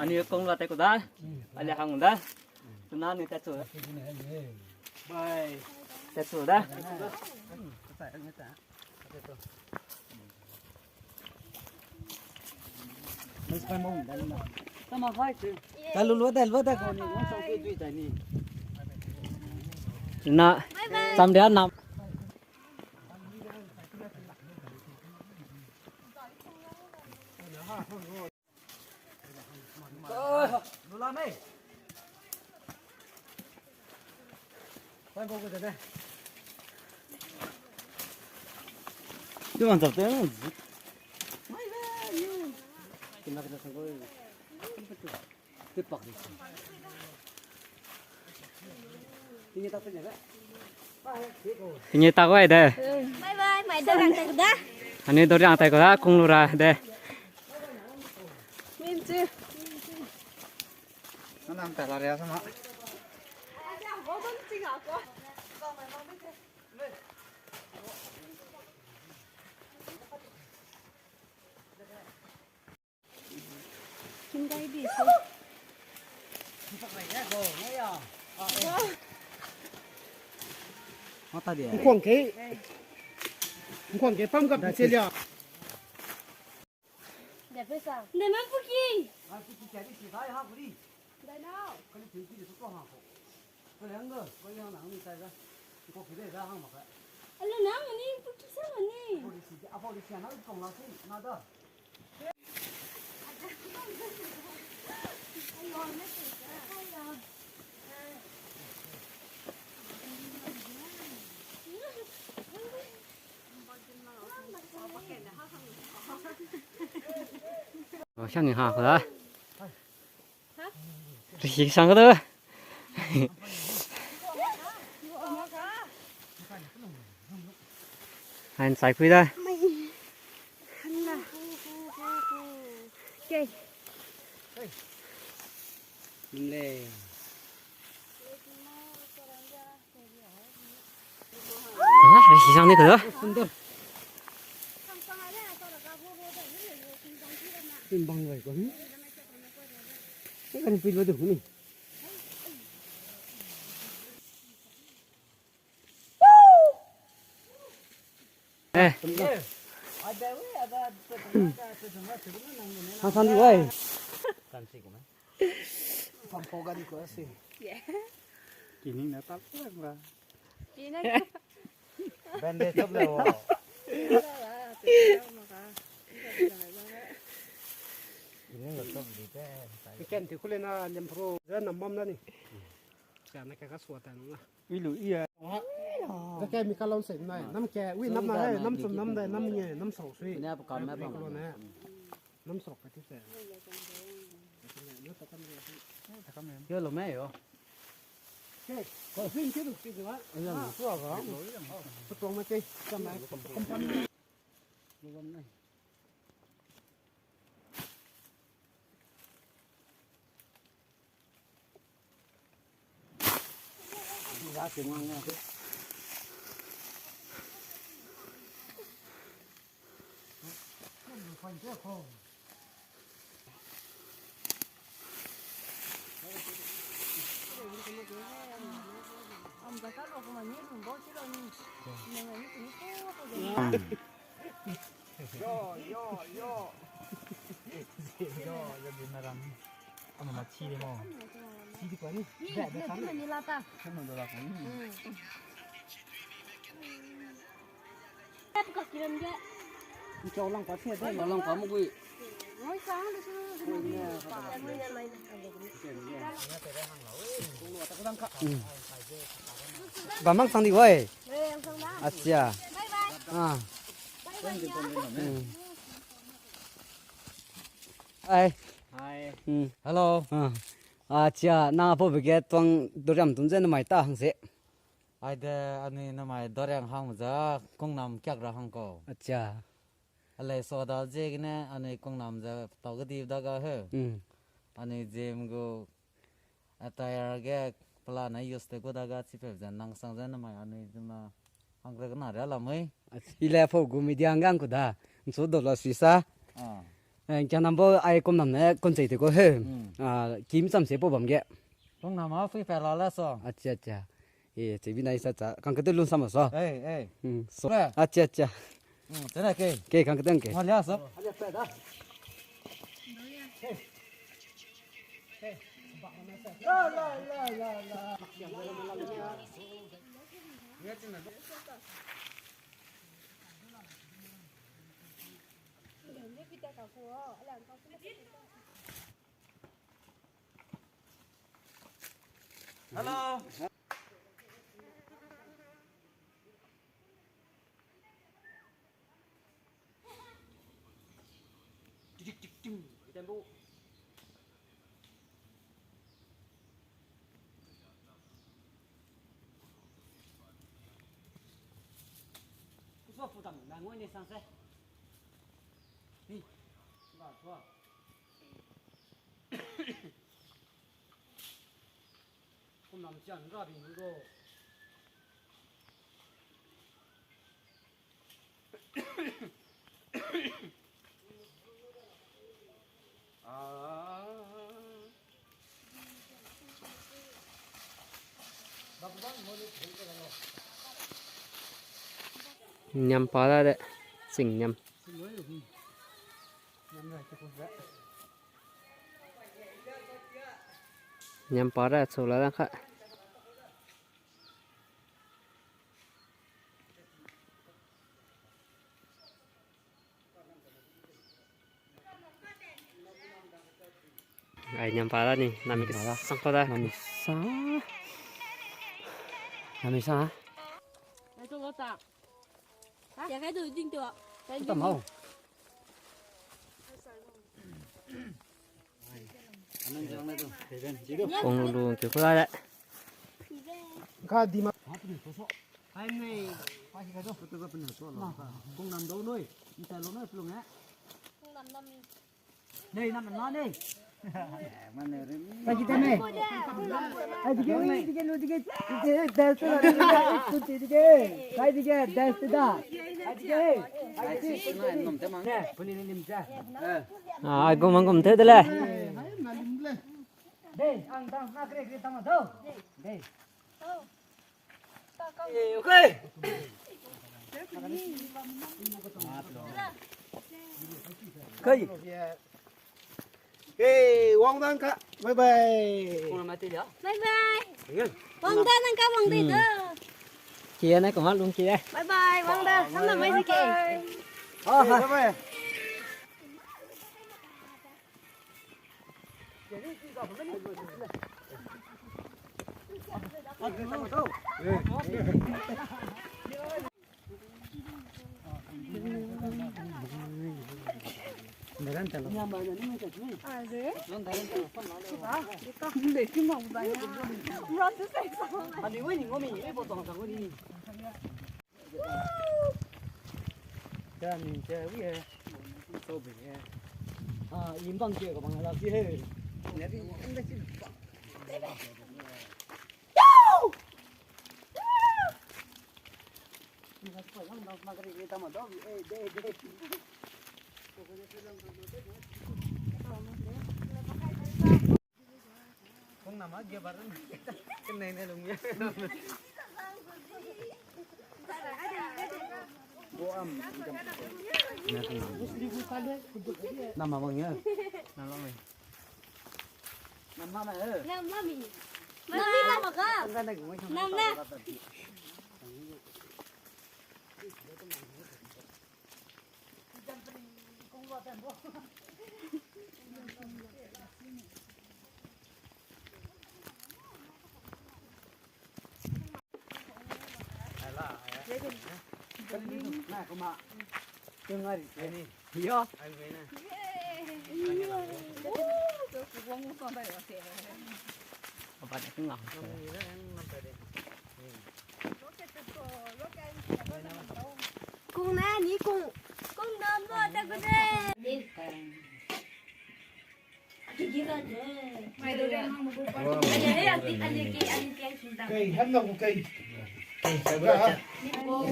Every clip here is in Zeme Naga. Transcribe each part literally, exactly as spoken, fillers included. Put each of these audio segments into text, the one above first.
Ani kong la te ku da. Ali hang da. Tuna ni te chu. Bye. Te chu da. Ka lu lu da, lu da ko ni, wang sau pe dui da ni. Na, sam dia nam. Tinge tak wai de. Bye bye, mai da rang tak da. Ani doriang tai ko da, kung lu ra de. Min chu. Nanam ta la ria sama. Mata dia. Ngkuang ke. Ngkuang ke pam kap di se lia. Nde man puki. Ai puki kari si dai ha kuri. Dai nau. Kali puki de tu ha ko. Kali hang de, kali hang na hang ni tai ga. Ko ki de ga hang ma ka. Ala na ni puki sa ni. Policy, a policy na kong la si na da. Sang ha ko da. Risi sang ko da. Hain sai kui da. Okay. Nle. Ah, risi sang ni ko da. Sundar. Timbang gai ko ni. Kan pin lo de ni. Eh. Hangsang di wai. Pampo gari ko si. Kining na tap ba. Bandage top le wo. Kining na top di te. Weekend ti kule na lem pro. Za nam bam na ni. Sa na ka ka sua ta nung na. Ui lu, i a. Ka ke mi ka laun se nai. Nam ke, ui nam na hai, nam chum nam dai, nam nge, nam sau sui. Nya pa kam na pa. Nam sau ka ti se. Yo lo me yo. Ke, ko fin ke du ki wa. Nya, su a ga. Su tong ma ke, kam ma. Company. Bamang sang di wai. Acha. Ah. Ai. Hi. Hello. Ah. Acha, na po bege tuang doriam tum ze namai ta hang se. Ai de, anui namai doriang hang za, kungnam kiak ra hang ko. Acha. Alei soda ziegene anui kungnam ze tau gedi daga he. Anui gym gu attire ge pelane use te gu daga chipeu ze nang sang ze namai anui zuna hangre kena ria lamui. Ile pau gu media hangge hang ku da. Nsu do la sui sa. Ah. Eh, kya nam bo ai kum nam ne kun chei te ko he. Hmm. Ah, kim cham se po bam ge. Tung nam a sui pe la la so. Acha, acha. Eh, chebi nai sa cha. Kang kete lun sama so. Eh, eh. Hmm, so. Acha, acha. Hmm, tena ke. Ke, kang kete ke. Malia so. Hello. Kum lam chian ra bing lu do. Niam pa da de, sing niam. Niam pa da, chu la da ka. Ai, niam pa da ni, nami ke sang pa da. Nami sa. Nami sa. Ai, tu lo ta. Ha? Ya kai du ding tu. Kai ding. Kong lu ke kula le. Ka di ma. Kong nam dau noi. Nta lo noi, pelung e. Nei, nam na nei. Ai, dige nei. Ai, dige, dige, lu, dige, dige, dance da, dige, dige, dige, dige. Ai, dige, dance da. Ai, dige, ai, dige. Ne, puni ni lim ja. Ah, ai, gum, gum, te de le. Dei, ang dang, na kre, kre, tama dau. Dei. Eh, okay. Kai. Hey, wang dan ka. Bye bye. Bye bye. Wang dan ka, wang de da. Kia na kama lung kia. Bye bye, wang dan. Sam na mai ke. Ah, bye bye. Kong nama ge bar. Kenai ne lung ye. Nama bang ye. Nama bang ye. Nama ma, eh. Nama mi. Nama mi nama ka. Nama na. Kung ne, ni kung. Kung nam lo, ta kung ne. Kei, hem na kung kei. Kei, sa ba. Ni kung.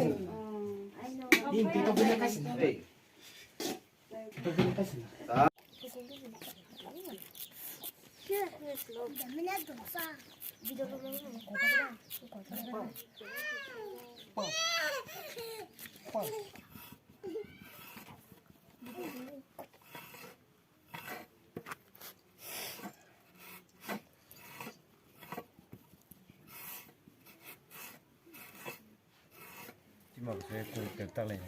Ni kung. Tima se kung tek tak lei.